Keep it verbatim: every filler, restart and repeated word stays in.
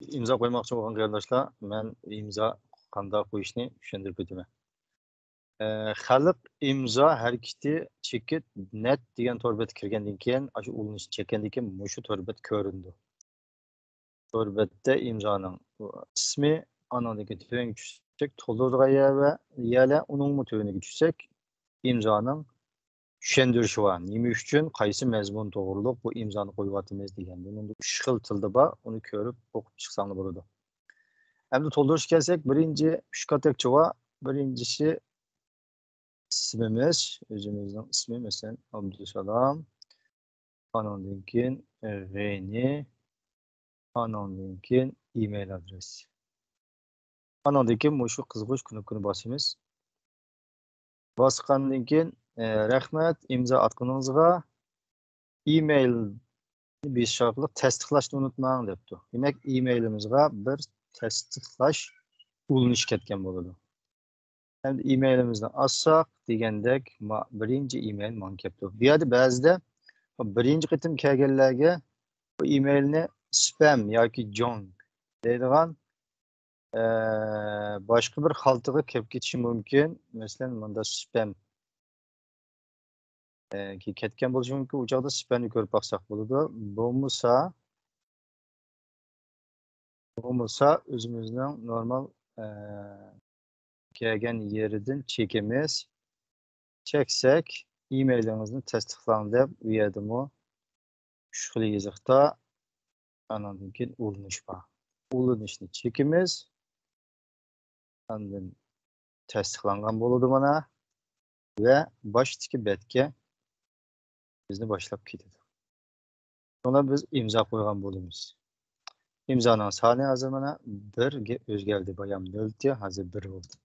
ئىمزا قويماقچى بولغان قېرىنداشلار، مەن ئىمزا قانداق قويۇشنى چۈشەندۈرۈپ ئۆتىمەن. ئە، خەلق ئىمزا ھەرىكىتى چېكىت نەت دېگەن تور بەتكە كىرگەندىن كېيىن، ئاشۇ ئۇلىنىشنى چەككەندىن كېيىن مۇشۇ تور بەت كۆرۈنىدۇ. تور بەتتە ئىمزانىڭ ئىسمى، ئانىڭدىن كېيىن تۆۋەنگە چۈشسەك، تولدۇرىدىغان يەر ۋە يەرلەر، ئۇنىڭمۇ تۆۋىنىگە چۈشسەك، ئىمزانىڭ چۈشەندۈرۈشى بار. نېمە ئۈچۈن، قايسى مەزمۇن توغرۇلۇق بۇ ئىمزانى قويۇۋاتىمىز دېگەندىن ئۈچ خىل تىلدا بار، ئۇنى كۆرۈپ، ئوقۇپ چىقساڭلار بولىدۇ. ئەمدى تولدۇرۇشقا كەلسەك، بىرىنچى ئۈچ كاتەكچە بار. بىرىنچىسى ئىسمىمىز، ئۆزىمىزنىڭ ئىسمى، مەسىلەن، ئابدۇسالام. ئانىڭدىن كېيىن غېنى، ئانىڭدىن كېيىن ئىمېيل ئادرېسى. ئانىڭدىن كېيىن مۇشۇ قىزغۇچ كۇنۇپكىنى باسىمىز. باسقاندىن كېيىن، ئە، رەھمەت ئىمزا ئاتقىنىڭىزغا، ئىمېيلنى بېسىش ئارقىلىق تەستىقلاشنى ئۇنتۇماڭ دەپتۇ. دېمەك، ئىمېيلىمىزغا بىر تەستىقلاش ئۇلىنىشى كەتكەن بولىدۇ. ئەمدى ئىمېيلىمىزنى ئاچساق دېگەندەك، ما-، بىرىنچى ئىمېيل ماڭا كەپتۇ. بۇ يەردە بەزىدە بىرىنچى قېتىم كەلگەنلەرگە بۇ ئىمېيلنى سپەم ياكى جانك دەيدىغان، ئە، باشقا بىر خالتىغا كەپ كېتىشى مۇمكىن. مەسىلەن، مۇندا سپەم، ئە، كەتكەن بولۇشى مۇمكىن. ئۇ چاغدا سپەمنى كۆرۈپ باقساق بولىدۇ. بولمىسا، بولمىسا ئۆزىمىزنىڭ نورمال، ئە، كەلگەن يېرىدىن چېكىمىز. چەكسەك، ئىمېيلىڭىزنى تەستىقلاڭ دەپ، ئۇ يەردىمۇ ئۈچ خىل يېزىقتا، ئانىڭدىن كېيىن ئۇلىنىش بار. ئۇلىنىشنى چېكىمىز. ئاندىن تەستىقلانغان بولىدۇ مانا. ۋە باشتىكى بەتكە بىزنى باشلاپ كېتىدۇ. شۇڭا بىز ئىمزا قويغان بولىمىز. ئىمزانىڭ سانى ھازىر مانا بىرگە ئۆزگەردى. بايام نۆل ئىدى، ھازىر بىر بولدى.